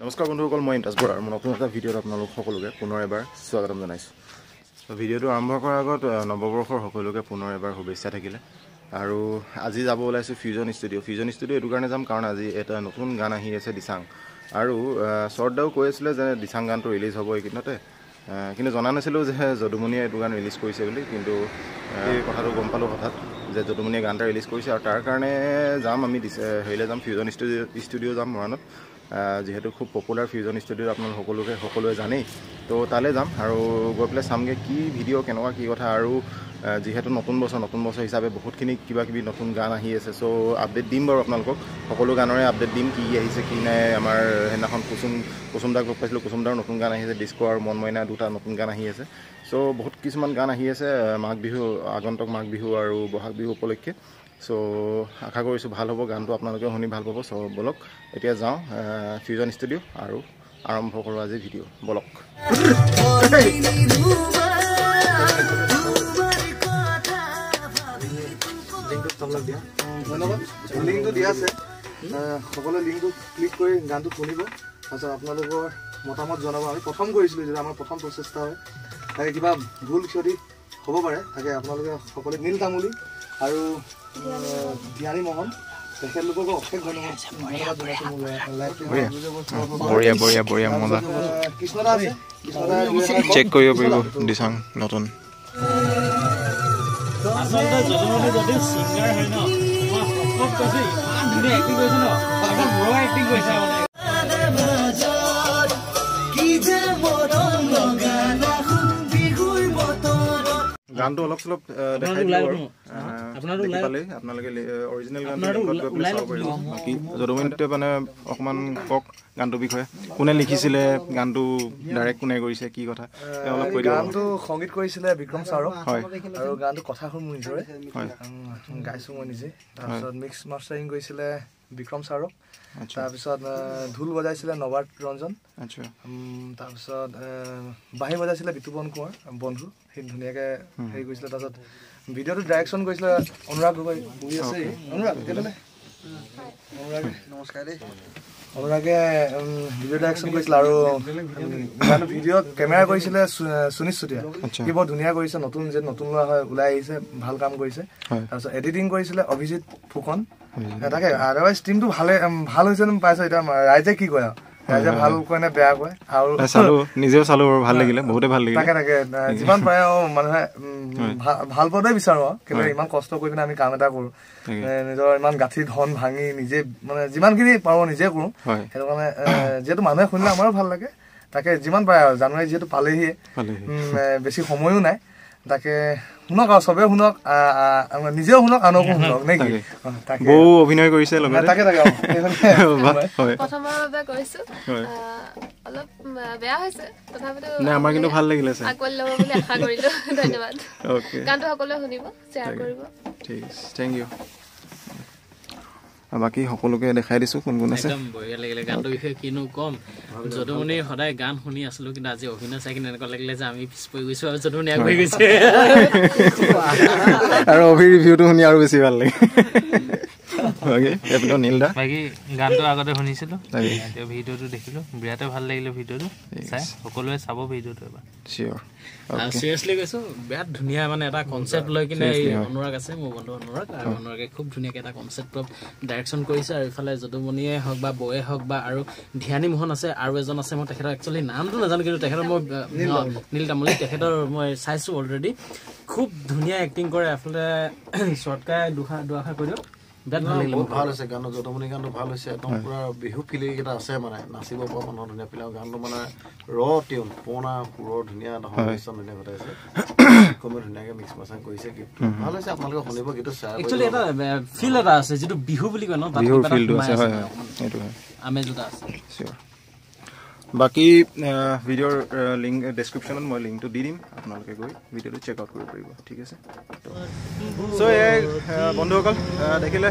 নমস্কাৰ বন্ধুসকল, মই ইমতাজ বৰা আৰু নতুন এটা ভিডিঅ'ত আপোনালোক সকলোকে পুনৰ এবাৰ স্বাগতম জনাইছোঁ। ভিডিঅ'টো আৰম্ভ কৰাৰ আগত নৱবৰ্ষৰ সকলোকে পুনৰ এবাৰ শুভেচ্ছা থাকিলে। আৰু আজি যাব ওলাইছোঁ ফিউজন ষ্টুডিঅ'। ফিউজন ষ্টুডিঅ' এইটো কাৰণে যাম কাৰণ আজি এটা নতুন গান আহি আছে দিচাং। আৰু শৰৎদাও কৈ আছিলে যে দিচাং গানটো ৰিলিজ হ'ব এইকেইদিনতে, কিন্তু জনা নাছিলোঁ যে যদুমণিয়ে এইটো গান ৰিলিজ কৰিছে বুলি। কিন্তু এই কথাটো গম পালোঁ হঠাৎ যে যদুমণিয়ে গান এটা ৰিলিজ কৰিছে আৰু তাৰ কাৰণে যাম আমি হেৰিলৈ যাম, ফিউজন ষ্টুডিঅ' যাম মৰাণত, যিহেতু খুব পপুলাৰ ফিউজন ষ্টুডিঅ' আপোনালোক সকলোৱে জানেই। তো তালৈ যাম আৰু গৈ পেলাই চামগৈ কি ভিডিঅ' কেনেকুৱা কি কথা। আৰু যিহেতু নতুন বছৰ হিচাপে বহুতখিনি কিবা কিবি নতুন গান আহি আছে, চ' আপডেট দিম বাৰু আপোনালোকক, সকলো গানৰে আপডেট দিম, কি আহিছে কি নাই। আমাৰ সেইদিনাখন কুচুম দাক লগ পাইছিলোঁ, কুচুম দাৰ নতুন গান আহিছে, ডিস্কো আৰু মন মইনা দুটা নতুন গান আহি আছে। চ' বহুত কিছুমান গান আহি আছে মাঘ বিহু, আগন্তুক মাঘ বিহু আৰু বহাগ বিহু উপলক্ষে। চ' আশা কৰিছোঁ ভাল হ'ব গানটো, আপোনালোকে শুনি ভাল পাব। চ' ব'লক এতিয়া যাওঁ ফিউজন ষ্টুডিঅ' আৰু আৰম্ভ কৰোঁ আজি ভিডিঅ', ব'লক। ধন্যবাদ, লিংকটো দিয়া আছে, সকলোৱে লিংকটো ক্লিক কৰি গানটো শুনিব, তাৰপিছত আপোনালোকৰ মতামত জনাব। আমি প্ৰথম কৰিছিলোঁ যিটো আমাৰ প্ৰথম প্ৰচেষ্টা হয়, তাকে কিবা ভুল ক্ষতি হ'ব পাৰে, তাকে আপোনালোকে সকলোৱে নীল তামুলী আৰু ধ্যানী মোহন তেখেতলোককো অশেষ ধন্যবাদ জনাইছোঁ। বঢ়িয়া বঢ়িয়া বঢ়িয়া মজা। কৃষ্ণদা আছে, কৃষ্ণদা চেক কৰিব পাৰিব দিচাং নতুন। আচলতে যদুমণি যদি ছিংগাৰ হয় ন, মই শপত কৈছোঁ ইমান ধুনীয়া এক্টিং কৰিছে ন, একদম ৰ এক্টিং কৰিছে মানে। গানটো অলপ চলপ দেখাই দিলোঁ আৰু দেখি পালেই আপোনালোকে অৰিজিনেল গানটো গৈ পেলাই চাব পাৰিব। বাকী যদুমণিটোৱে মানে অকণমান কওক গানটোৰ বিষয়ে, কোনে লিখিছিলে গানটো, ডাইৰেক্ট কোনে কৰিছে, কি কথা অলপ কৈ দিয়ক। গানটো সংগীত কৰিছিলে বিক্ৰম ছাৰক, হয়, আৰু গানটো কথা সুৰ মোৰ নিজৰে, হয়, গাইছোঁ মই নিজে। তাৰপিছত মিক্স মাষ্টাৰিং কৰিছিলে বিক্ৰম ছাৰক, তাৰপিছত ঢোল বজাইছিলে নবাৰ্ট ৰঞ্জন, আচ্ছা, তাৰপিছত বাঁহী বজাইছিলে বিতুপন কোঁৱৰ বন্ধু, সি ধুনীয়াকৈ হেৰি কৰিছিলে। তাৰপিছত ভিডিঅ'টো ডাইৰেকশ্যন কৰিছিলে অনুৰাগ গগৈ, বহি আছে অনুৰাগ, অনুৰাগ নমস্কাৰ দেই। অনুৰাগে ভিডিঅ' ডাইৰেকশ্যন কৰিছিলে আৰু ভিডিঅ' কেমেৰা কৰিছিলে সুনীত চুতীয়া, সি বৰ ধুনীয়া কৰিছে, নতুন যে নতুন ল'ৰা হয় ওলাই আহিছে, ভাল কাম কৰিছে। তাৰপিছত এডিটিং কৰিছিলে অভিজিত ফুকন। তাকে আদাৰৱাইজ টিমটো ভালে ভাল হৈছে যেন পাইছোঁ। এতিয়া ৰাইজে কি কয় আৰু, ৰাইজে ভাল কয় নে বেয়া কয় আৰু নিজেও চালো বাৰু, ভাল লাগিলে, বহুতে ভাল লাগিলে। তাকে তাকে যিমান পাৰে আৰু মানুহে ভাল পোৱাটোৱে বিচাৰো আৰু, কিন্তু ইমান কষ্ট কৰি পিনে আমি কাম এটা কৰোঁ, নিজৰ ইমান গাঁঠি ধন ভাঙি নিজে মানে যিমানখিনি পাৰোঁ নিজে কৰোঁ, সেইটো কাৰণে যিহেতু মানুহে শুনিলে আমাৰো ভাল লাগে। তাকে যিমান পাৰে আৰু জানুৱাৰী যিহেতু পালেহিয়ে, বেছি সময়ো নাই, তাকে শুনক আৰু চবে শুনক, নিজেও শুনক আনকো শুনক, নে কি? বৌ অভিনয় কৰিছে লগতে। তাকে তাকে প্ৰথমৰ বাবে কৰিছো, অলপ বেয়া হৈছে তথাপিতো নাই, আমাৰ কিন্তু ভাল লাগিলে, আগুৱাই ল'ব বুলি আশা কৰিলো। ধন্যবাদ। গানটো সকলোৱে শুনিব, শ্বেয়াৰ কৰিব। ঠিক আছে, thank U. বাকী সকলোকে দেখাই দিছোঁ কোন কোন আছে। একদম বঢ়িয়া লাগিলে গানটোৰ বিষয়ে কিনো ক'ম, যদুমণিৰ সদায় গান শুনি আছিলোঁ, কিন্তু আজি অভিনয় চাই কিনে এনেকুৱা লাগিলে যে আমি পিছ পৰি গৈছোঁ আৰু যদুমণি আগবাঢ়ি গৈছে। আৰু অভিৰ ৰিভিউটো শুনি আৰু বেছি ভাল লাগে। বাকী গানটো আগতে শুনিছিলোঁ, এতিয়া ভিডিঅ'টো দেখিলোঁ, বিৰাটে ভাল লাগিলে ভিডিঅ'টো চাই, সকলোৱে চাব ভিডিঅ'টো এবাৰ। চিৰিয়াছলি কৈছোঁ, বিৰাট ধুনীয়া মানে এটা কনচেপ্ট লৈ কিনে এই অনুৰাগ আছে, মোৰ বন্ধু অনুৰাগ, আৰু অনুৰাগে খুব ধুনীয়াকৈ এটা কনচেপ্ট ডাইৰেকশ্যন কৰিছে। আৰু ইফালে যদুমণিয়ে হওক বা বৌয়ে হওক বা আৰু ধ্যানী মোহন আছে, আৰু এজন আছে, মই তেখেতৰ একচুৱেলি নামটো নাজানো, কিন্তু তেখেতৰ মই নীল তামুলী, তেখেতৰ মই চাইছোঁ অলৰেডি, খুব ধুনীয়া এক্টিং কৰে। আচলতে শ্বৰ্টকাই দুআষাৰ কৈ দিয়ক। বিৰাট ভাল লাগিলে, বহুত ভাল হৈছে গানটো, যদুমণি গানটো ভাল হৈছে, একদম পুৰা বিহু ফিলিং এটা আছে, মানে নাচিব পৰা মানুহৰ ধুনীয়া ফিলিং। গানটো মানে ৰ টিউন, পুৰণা সুৰৰ ধুনীয়া এটা সংমিশ্ৰণ ধুনীয়া ঘটাইছে, কমে ধুনীয়াকৈ মিক্স মাষ্টাৰ কৰিছে গীতটো, ভাল হৈছে। আপোনালোকে শুনিব গীতটো, শ্বেয়াৰ কৰিব। একচুৱেলি এটা ফিল এটা আছে, যিটো বিহু বুলি কয় ন, তাত বিহুৰ ফিলটো আছে, হয় হয়, সেইটো হয়, আমেজ এটা আছে। চিয়'ৰ। বাকী ভিডিঅ'ৰ লিংক ডেছক্ৰিপশ্যনত মই লিংকটো দি দিম, আপোনালোকে গৈ ভিডিঅ'টো চেক আউট কৰিব পাৰিব। ঠিক আছে, চ' এই বন্ধুসকল দেখিলে,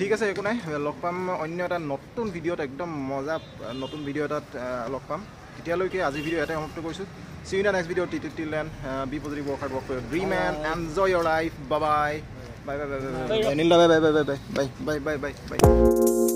ঠিক আছে, একো নাই, লগ পাম অন্য এটা নতুন ভিডিঅ'ত, একদম মজা নতুন ভিডিঅ' এটাত লগ পাম। তেতিয়ালৈকে আজি ভিডিঅ' ইয়াতে সমাপ্ত কৰিছোঁ। See you in the next video. Till then, be positive, work hard, work for your dream and enjoy your life. Bye bye. Bye bye bye bye. Nil da bye bye bye bye bye bye bye bye bye.